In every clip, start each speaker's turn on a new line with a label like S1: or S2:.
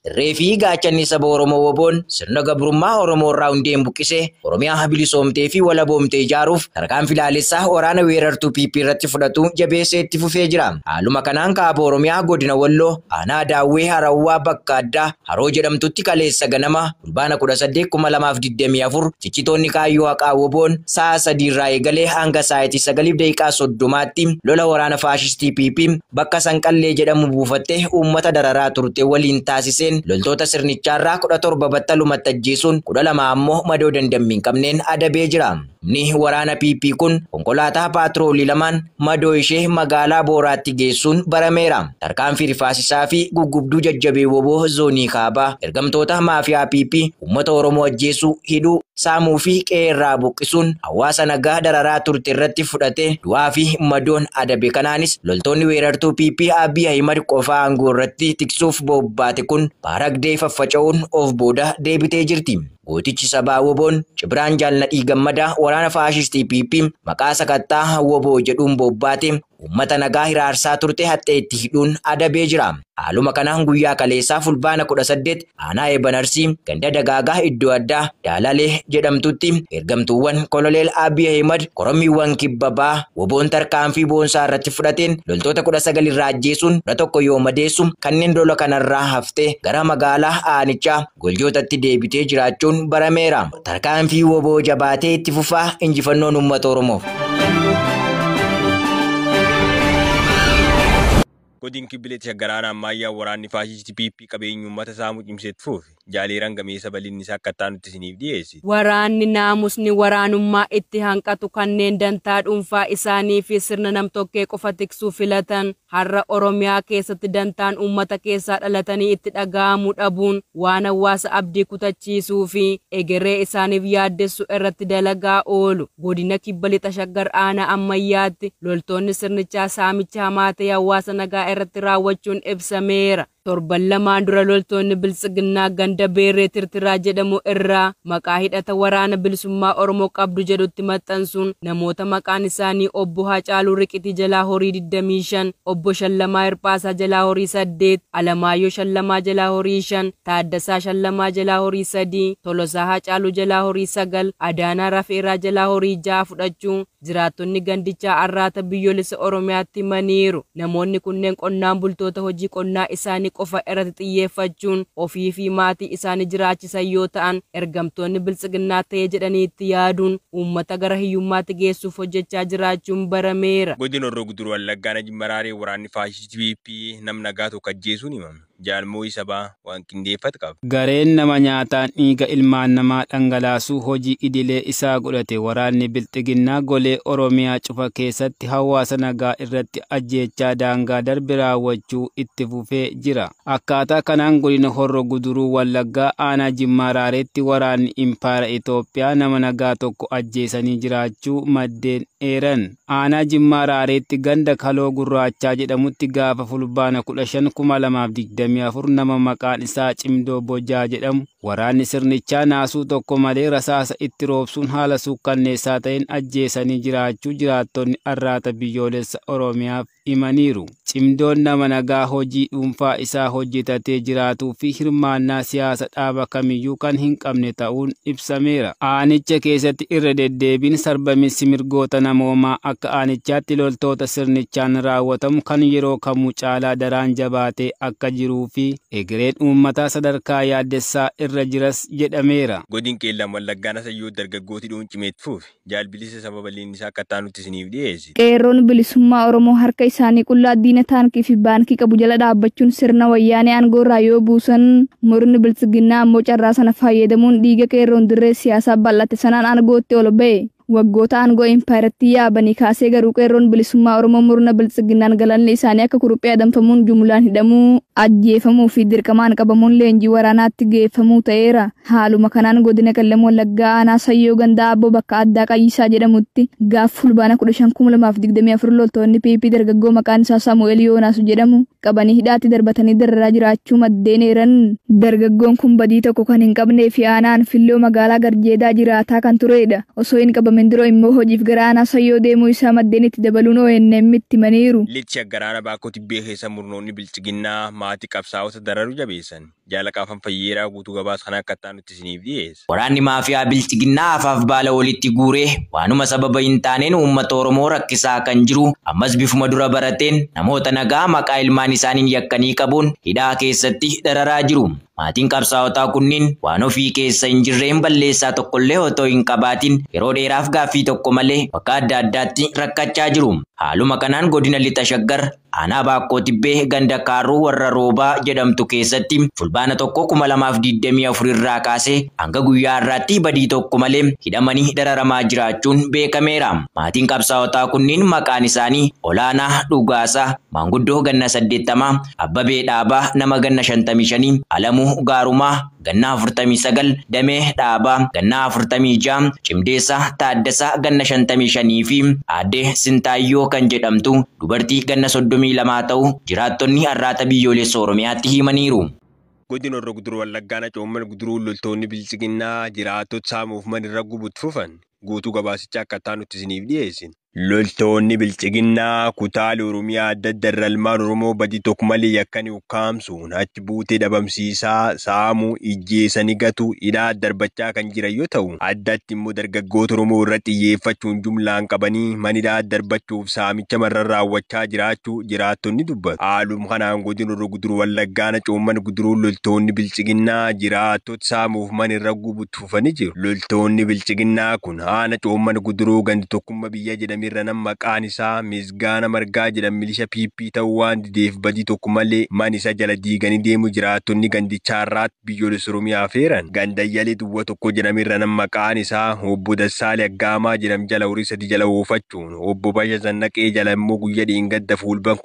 S1: Reefii gaachanni saba Oromoo WBOn sirna gabrummaa Oromoo irraa hundeen buqqisee Oromiyaa bilisoomtee fi walaboomtee ijaaruuf tarkaanfii laalessaa waraana weerartuu PP irratti fudhatu jabeessee itti fufee jira. Haaluma kanaan kaaba Oromiyaa godina Walloo aanaa Daawwee Harawwaa bakka addaa Haroo jedhamtutti kaleessa ganama Fulbaana 18,2024 ciccitoonni kaayyoo haqaa WBOn sa'a 3 irraa eegalee hanga sa'aatii 9:30tti lola waraana faashistii PP bakka Sanqallee jedhamu buufattee uummata dararaa turte waliin taasiseen loltoota sirnichaarraa 17 battalumatti ajjeesuun 12 ammoo madoo dandammii hin qabneen adabee jira. Humni waraana PP kun konkolaataa paatroolii lamaan madoo ishee magaalaa Booraatti geessuun barameera. Tarkaanfii rifaasisaa fi guggubduu jajjabee WBO zoonii kaabaa ergamtoota maafiyaa PP uummata Oromoo ajjeesuu, hidhuu, saamuu fi qe'ee irraa buqqisuun hawaasa nagaa dararaa turte irratti fudhate du'aa fi madoon adabe. Kanaanis loltoonni weerartuu PP Abiy Ahimad qofaa aangoo irratti tiksuuf bobbaate kun baaragdee faffaca'uun of booda deebitee jirti. Gootichi sabaa WBOn Cibraan Jaalladhii Gammadaa waraana faashistii PP maqaa sakattaa WBO jedhuun bobbaate uummata nagaa hiraarsaa turte haxxee itti hidhuun adabee jira. Haaluma kanaan guyyaa kaleessaa Fulbaana 18 aanaa Eebanarsii ganda Dagaagaa iddoo addaa Daalalee jedhamtutti ergamtuuwwan Koloneel Abiy Ahimad korommiiwwan kibba ba'aa WBOn tarkaanfii boonsaa irratti fudhateen loltoota 19 irraa ajjeesuun 11 yoo madeessu kanneen lola kanarraa haftee gara magaalaa aanichaa Goljootatti deebitee jiraachuun barameera. Tarkaanfii WBO jabaatee itti fufaa injifannoon uummata Oromoof.
S2: Godin Kibbileetti shaggaraan ammayyaa waraanni faashistii PP qabeenya uummata saamuu cimseetti fufe. Jaaleeraan gameessa bal'inni isaa akka ta'an nutti isiniif dhiyeessi.
S3: Waraanni naamusni waraanummaa itti hanqatu kanneen dantaa dhuunfaa isaanii fi sirna namtokkee qofa tiksuu filatan har'a Oromiyaa keessatti dantaan uummata keessaa dhalatanii itti dhaga'amuu dhabuun waan hawaasa abdii kutachiisuu fi egeree isaaniif yaaddessu irratti dalagaa oolu. Godina Kibba Lixa Shaggar aanaa ammayyaatti loltoonni sirnichaa saamicha hamaa ta'e hawaasa nagaa irratti raawwachuun ibsameera. Torban lamaan dura loltoonni biltsiginnaa ganda Beerree Tirtiraa jedhamu irraa maqaa hidhata waraana bilisummaa Oromoo qabdu jedhutti maxxansuun namoota maqaan isaanii obbo Hacaaluu Riqitii jalaa horii 25, obbo Shallamaa Hirphaasaa jalaa horii 8, Alamaayyoo Shallamaa jalaa horii 5, Taaddasaa Shallamaa jalaa horii 3, Tolosaa Hacaaluu jalaa horii 9, Adaanaa Rafeeraa jalaa horii 6 fudhachuun jiraattonni gandichaa Arraata Biyyoolessa Oromiyaatti himaniiru. Namoonni kunneen qonnaan bultoota hojii qonnaa isaanii qofa irratti xiyyeeffachuun ofii fi maatii isaanii jiraachisan yoo ta'an ergamtoonni biltsiginnaa ta'ee jedhanii itti yaaduun uummata gara hiyyummaatti geessuuf hojjechaa jiraachuun barameera.
S2: Godina Horroo Guduruu Wallaggaa Najib Maraaree waraanni faashistii PP nam nagaa tokko ajjeesuun himame. Jaalmoo sabaa waan qindeeffatu qaba.
S4: Gareen nama nyaataan dhiiga ilmaan namaa dhangalaasuu hojii idilee isaa godhate waraanni bilxiginnaa golee Oromiyaa cufa keessatti hawaasa nagaa irratti ajjeechaa daangaa darbe raawwachuu itti fufee jira. Akkaataa kanaan godina Horroo Guduruu Wallaggaa aanaa Jimmaa Raareetti waraanni Impaayera Itoophiyaa nama nagaa tokko ajjeesanii jiraachuu maddeen eeran. Aanaa Jimmaa Raareetti ganda Kaloo Gurraachaa jedhamutti gaafa Fulbaana 15,2024 nama maqaan isaa Cimdoo Bojaa jedhamu waraanni sirnichaa naasuu tokko malee rasaasa itti roobsuun haala suukkanneessaa ta'een ajjeesanii jiraachuu jiraattonni Arraata Biyyoolessa Oromiyaaf himaniiru. Cimdoon nama nagaa hojii dhuunfaa isaa hojjetatee jiraatuu fi hirmaannaa siyaasa dhaaba kamiyyuu kan hin qabne ta'uun ibsameera. Aanicha keessatti irra deddeebiin sarbamiinsi mirgoota namoomaa akka aanichaatti loltoota sirnichaan raawwatamu kan yeroo kamuu caalaa daraan jabaatee akka jiruu fi egereen uummataa sadarkaa yaaddessaa irra jiras jedhameera.
S2: Godin Qeellam Wallaggaan Asayyoo dargaggooti dhuun cimeetti fufe. Jaalbilisa saba bal'inni isaa akka ta'an nutti isiniif dhiyeessi.
S5: Qeerroon bilisummaa Oromoo harka isaanii qullaa diina taankii fi baankii qabu jala dhaabbachuun sirna wayyaanee aangoo irraa yoo buusan murni biltsiginnaa ammoo carraa sana fayyadamuun dhiiga qeerroon dirree siyaasaa bal'ate sanaan aangootti ol ba'e. Waggoota aangoo impaayiraatti yaabanii kaasee garuu qeerroon bilisummaa Oromoo murna biltsiginnaan galanni isaanii akka kuruphee adamfamuun jumulaan hidhamuu, ajjeefamuu fi dirqamaan qabamuun leenjii waraanaatti geeffamuu ta'eera. Haaluma kanaan godina Qellem Wallaggaa aanaa Sayyoo gandaa Abboo bakka addaa Qayyisaa jedhamutti gaaf Fulbaana 15,2024 loltoonni PP dargaggoo maqaan isaa Saamu'eel Yoonaas jedhamu qabanii hidhaatti darbatanii dararaa jiraachuu maddeen eeran. Dargaggoon kun badii tokko kan hin qabnee fi aanaan Filloo magaalaa Garjeedaa jiraataa kan turedha. Osoo hin qabamin Lameen dura immoo hojiif gara aanaa Sayyoo deemuu isaa maddeen itti dabaluun ONM itti himaniiru.
S2: Lichi Shaggaraana Baakkoo Tibbee keessa murnoonni bilchiginnaa maatii qabsaa'ota dararuu jabeessan. Jaalaqaafan Fayyeeraa guutuu gabaasa kana akka ta'an nutti isiniif dhiyeessa.
S1: Waraanni maafiyaa bilchiginnaa afaaf baala walitti guuree waanuma sababa hin taaneen uummata Oromoo rakkisaa kan jiru ammas bifuma dura barateen namoota nagaa maqaa ilmaan isaaniin yakkanii qabuun hidhaa keessatti dararaa jiru. Maatiin qabsaa'otaa kunniin waan ofii keessa hin jirreen balleessaa tokkollee otoo hin qabaatin yeroo dheeraaf gaaffii tokko malee bakka adda addaatti rakkachaa jiru. Haaluma kanaan godina Lixa Shaggar aanaa Baakkoo Tibbee ganda Kaarruu warra Roobaa jedhamtu keessatti fulbaana 1,2024 irraa kaasee hanga guyyaa har'aatti badii tokko malee hidhamanii dararamaa jiraachuun beekameera. Maatiin qabsaa'otaa kunniin maqaan isaanii Olaanaa Dhugaasaa, Maanguddoo ganna 80, Abbabee Dhaabaa nama ganna 55, Alamuu Gaarumaa ganna 49, Damee Dhaabaa ganna 46, Cimdeessaa Taaddasaa ganna 55 fi Aadde Sintaayyoo kan jedhamtu dubartii ganna 32 ta'u jiraattonni Arraata Biyyoolessa Oromiyaatti himaniiru.
S2: Godina Horroo Guduruu Wallaggaa Nacoomman Guduruu loltoonni bilchiginnaa jiraattota saamuuf manirra gubutti fufan. Guutuu gabaasicha akka ta'an nutti isiniif dhiyeessina. Loltoonni bilchiginnaa kutaalee Oromiyaa adda adda irra ilmaan Oromoo badii tokko malee yakkanii ukkaamsuun achi buutee dhabamsiisaa saamuu ijjeessanii gatu hidhaa darbachaa kan jiran yoo ta'u addatti immoo dargaggoota Oromoo irratti xiyyeeffachuun jumlaan qabanii manidhaa darbachuuf saamicha marra raawwachaa jiraachuu jiraattonni dubbatu. Haaluma kanaan godina Horroo Guduruu Wallaggaa Nacoomman Guduruu loltoonni bilchiginnaa jiraattota saamuuf manirra gubutti fufanii jiru. Loltoonni bilchiginnaa kun haana Coomman Guduruu gandi tokkummaa biyya jedhame irra nama maqaan isaa Misgaana Margaa jedhamu milisha PP ta'uu waan dideef badii tokko malee man isa jala diiganii deemu jiraattonni gandichaa irraatti biyyoolessa Oromiyaa feeran. Gandayyalee duwwa tokko jedhame irra nama maqaan isaa Obbo Dassaalee Aggaamaa jedhamu jala horii sadi jala oofachuun Obbo Basha Zannaqee jala immoo guyyaa dheengadda fuulban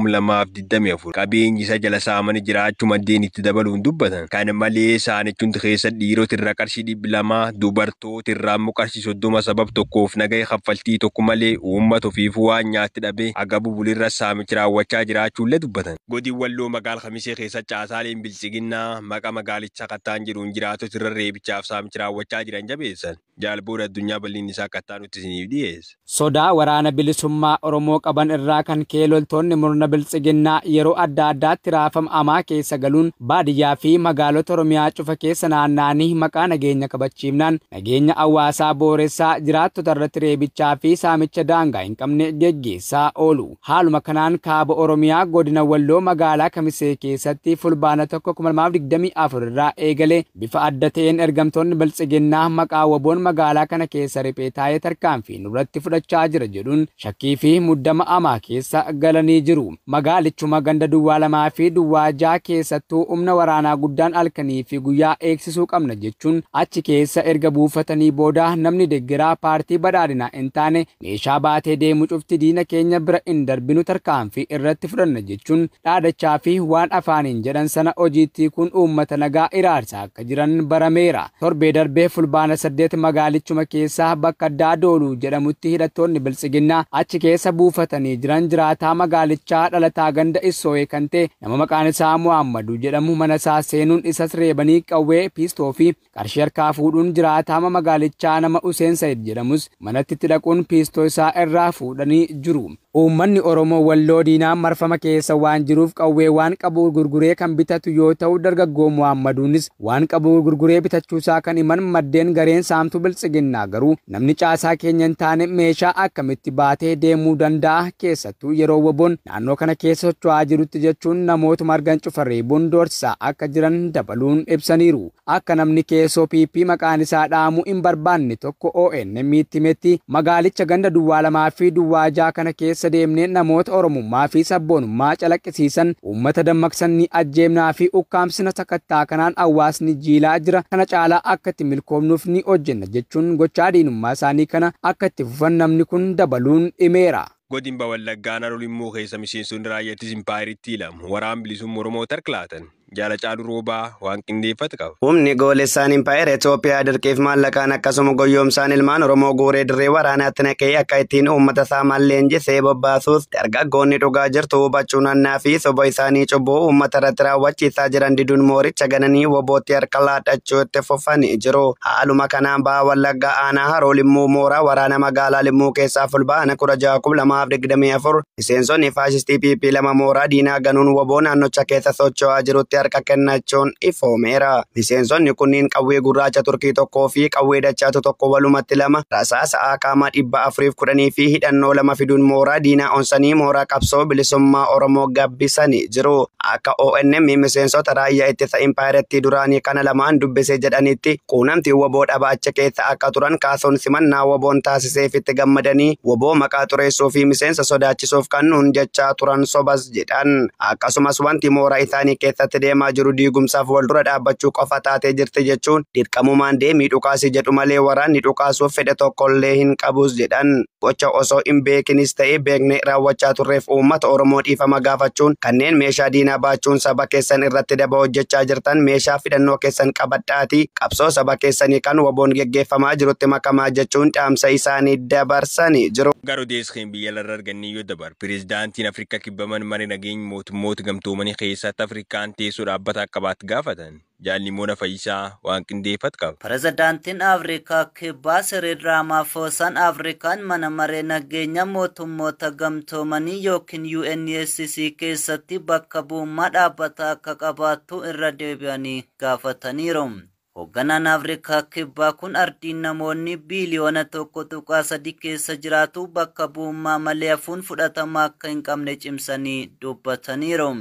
S2: 17,2024 qabeenyi isa jala saamanii jiraachuu maddeen itti dabaluun dubbatan. Kana malee saanichumti keessa dhiirota irraa qarshii 200 dubartoota irraa immoo qarshii 30 sabab tokkoof nagahee kaffaltii tokko malee uummata ofiif waan nyaatti dhabee agabu bulirra saamichi raawwachaa jiraachuullee dubbatan. Godin Walloo magaala Kamisee keessa caasaaleen bilchiginnaa maqa magaalichaa kattaan jiruun jiraatota irra reebichaaf saamichi raawwachaa jiran jabeessan. Jaalboora addunyaa bal'inni isaa kattaan nutti isiniif dhiyeessa.
S4: Sodaa waraana bilisummaa Oromoo qaban irraa kan ka'e loltoonni murna bilchiginnaa yeroo adda addaatti raafama amaa keessa galuun baadiyyaa fi magaalota Oromiyaa cufa keessa naanna'anii maqaa nageenya kabachiifnaan nageenya hawaasaa booressaa jiraattota irratti reebichaa fi saamicha daangaa hin qabne geggeessaa oolu. Haaluma kanaan kaaba Oromiyaa godina Walloo magaalaa Kamisee keessatti fulbaana 1,2024 irraa eegalee bifa adda ta'een ergamtoonni bilchiginnaa maqaa waboon magaalaa kana keessa riphee taa'ee tarkaanfii nurratti fudhachaa jira jedhuun shakkii fi muddama amaa keessa galanii jiru. Magaalichuma ganda duwwaa 2 fi duwwaa 6 keessattuu humna waraanaa guddaan halkanii fi guyyaa eegsisuu qabna jechuun achi keessa erga buufatanii booda namni deeggaraa paartii badhaadhinaa hin taane meeshaa baatee deemu cufti diina keenya bira hin darbinu tarkaanfii irratti fudhanna jechuun dhaadachaa fi waan afaaniin jedhan sana hojiitti kun uummata nagaa iraarsaa akka jiran barameera. Torbee darbee fulbaana 8 magaalichuma keessaa bakka addaa Dooluu jedhamutti hidhattoonni bilchiginnaa achi keessa buufatanii jiran jiraataa magaalichaa dhalataa ganda Isoo'ee kan ta'e nama maqaan isaa Muhammadu jedhamu mana isaa seenuun isas reebanii qawwee piistoo fi qarshii harkaa fuudhuun jiraataa magaalichaa nama Useen Sayid jedhamus manatti itti dhaquun piistoo isaa irraa fuudhanii jiru. Uummanni Oromoo Walloo diinaan marfama keessa waan jiruuf qawwee waan qabu gurguree kan bitatu yoo ta'u dargaggoo Muhammaduunis waan qabu gurguree bitachuusaa kan himan maddeen gareen saamtuu bilchiginnaa garuu namni caasaa keenya hin taane meeshaa akkamitti baatee deemuu danda'a keessattuu yeroo waboon naannoo kana keessa socho'aa jirutti jechuun namootuma argan cufa reebuun doorsisaa akka jiran dabaluun ibsaniiru. Akka namni keessoo PP maqaan isaa dhaamu hin barbaanne tokko ONM itti himetti magaalicha ganda duwwaa 2 fi duwwaa 6 kana keessa deemnee namoota Oromummaa fi sabboonummaa calaqqisiisan uummata dammaqsan ni ajjeemnaa fi ukkaamsina sakattaa kanaan hawaasni jiilaa jira kana caalaa akka itti milkoomnuuf ni hojjenna jechuun gochaa diinummaa isaanii kana akka itti fufan namni kun dabaluun himeera.
S2: Godin Wallaggaa Naannoo Limmoo keessa miseensonni raayyaa ittisa impaayeritti ilamu waraan bilisummaa Oromoo tarkilaatan. Jaala Caaluu Roobaa waan qindeeffate qaba.
S6: Humni goolessaan Impaayera Itoophiyaa dirqiif maallaqaan akkasuma goyyoomsaan ilmaan Oromoo guuree dirree waraanaatti naqee akka ittiin uummata saamaan leenjisee bobbaasuus dargaggoonni dhugaa jirtu hubachuu nannaa fi soba isaanii cubbuu uummata irratti raawwachiisaa jiran diduun mooricha gananii wobootti harka laadhachuu itti fufanii jiru. Haaluma kanaan ba'a Wallaggaa aanaa Haroo Limmuu mooraa waraana magaalaa Limmuu keessaa fulbaana 16,2024 miseensonni faashistii PP 2 mooraa diinaa ganuun woboo naannocha keessa socho'aa jirutti harka kennachuun ifoomeera. Miseensonni kunniin qawwee gurraacha Turkii tokkoo fi qawwee dachaatu tokko walumatti 2 rasaasa akaamaa 410 fi hidhannoo 2 fiduun mooraa diinaa onsanii mooraa qabsoo bilisummaa Oromoo gabbisanii jiru. Akka ONM miseensota raayyaa ittisa impaayiratti duraanii kana lamaan dubbisee jedhanitti quunnamtii woboo dhaba achi keessa akka turan kaasuun simannaa woboon taasiseef itti gammadanii woboo maqaa xureessuu fi miseensa sodaachisuuf kan nuun jechaa turan sobas jedhan. Akkasumas wanti mooraa isaanii keessatti deemaa jiru diigumsaaf wal dura dhaabbachuu qofa taatee jirti jechuun dirqamumaan deemii dhukaasi jedhu malee waraanni dhukaasuuf fedhe tokkollee hin qabus jedhan. Gocha osoo hin beekinis ta'ee beekne raawwachaa turreef uummata Oromoo dhiifama gaafachuun kanneen meeshaa diinaa baachuun saba keessan irratti daba hojjechaa jirtan meeshaa fidhannoo keessan qabadhaatii qabsoo saba keessanii kan woboon geggeeffamaa jirutti makamaa jechuun dhaamsa isaanii dabarsanii jiru.
S2: Gara odeessa biyya alarra argannee yoo dabar pireezidaantiin Afrikaa kibbaman marii nageenya mootummoota gamtoomanii keessatti Afrikaan teessoo dhaabbata akka qabaatu gaafatan. Jaalli Fayyisaa waan qindeeffatu qaba.
S7: Pireezidaantiin Afrikaa kibbaa Siriil Raamaafoosaan Afrikaan mana maree nageenya mootummoota gamtoomanii yookiin UNSC keessatti bakka bu'ummaa dhaabbata akka qabaattu irra deebi'anii gaafataniiru. Hoogganaan Afrikaa kibbaa kun ardiin namoonni biiliyoona 1.3 keessa jiraatu bakka bu'ummaa malee hafuun fudhatama akka hin qabne cimsanii dubbataniiru.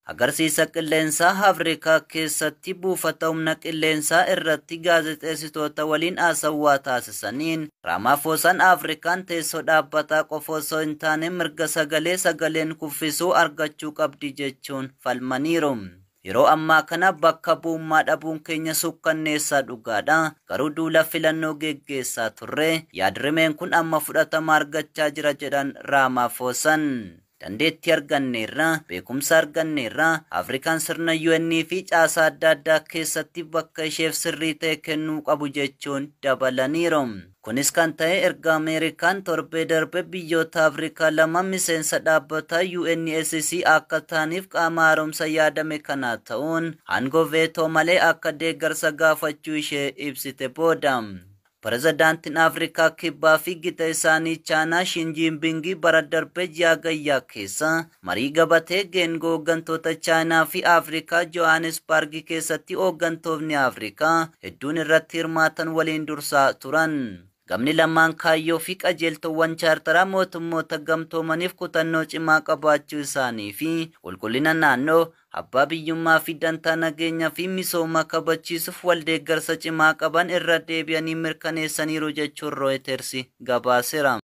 S7: Agarsiisa qilleensaa Afrikaa keessatti buufata humna qilleensaa irratti gaazexeessitoota waliin haasawaa taasisaniin Raamaafoosaan Afrikaan teessoo dhaabbataa qofa osoo hin taane mirga sagalee sagaleen kuffisuu argachuu qabdi jechuun falmaniiru. Yeroo ammaa kana bakka bu'ummaa dhabuun keenya sukkanneessaa dhugaadha. Garuu duula filannoo geggeessaa turre yaadrimeen kun amma fudhatama argachaa jira jedhan Raamaafoosaan. Dandeettii arganneerra, beekumsa arganneerra, Afrikaan sirna UN fi caasaa adda addaa keessatti bakka isheef sirrii ta'e kennuu qabu jechuun dabalaniiru. Kunis kan ta'e erga Ameerikaan torbee darbe biyyoota Afrikaa lama miseensa dhaabbata UNSC akka ta'aniif qaama haaromsa yaadame kanaa ta'uun aangoo veetoo malee akka deeggarsa gaafachuu ishee ibsite booda. Pireezidaantiin Afrikaa kibbaa fi gita isaanii Chaanaa Xi Jinping bara darbe ji'a gayyaa keessa marii gabatee geengoo hooggantoota Chaanaa fi Afrikaa Johannesburg keessatti hooggantoonni Afrikaa hedduun irratti hirmaatan waliin dursaa turan. Gamni lamaan kaayyoo fi qajeeltowwan chaartaraa mootummoota gamtoomaniif kutannoo cimaa qabaachuu isaanii fi qulqullina naannoo abbaa biyyummaa fi dantaa nageenyaa fi misooma kabachiisuuf waldeeggarsa cimaa qaban irra deebi'anii mirkaneessaniiru jechuun Reuters gabaaseera.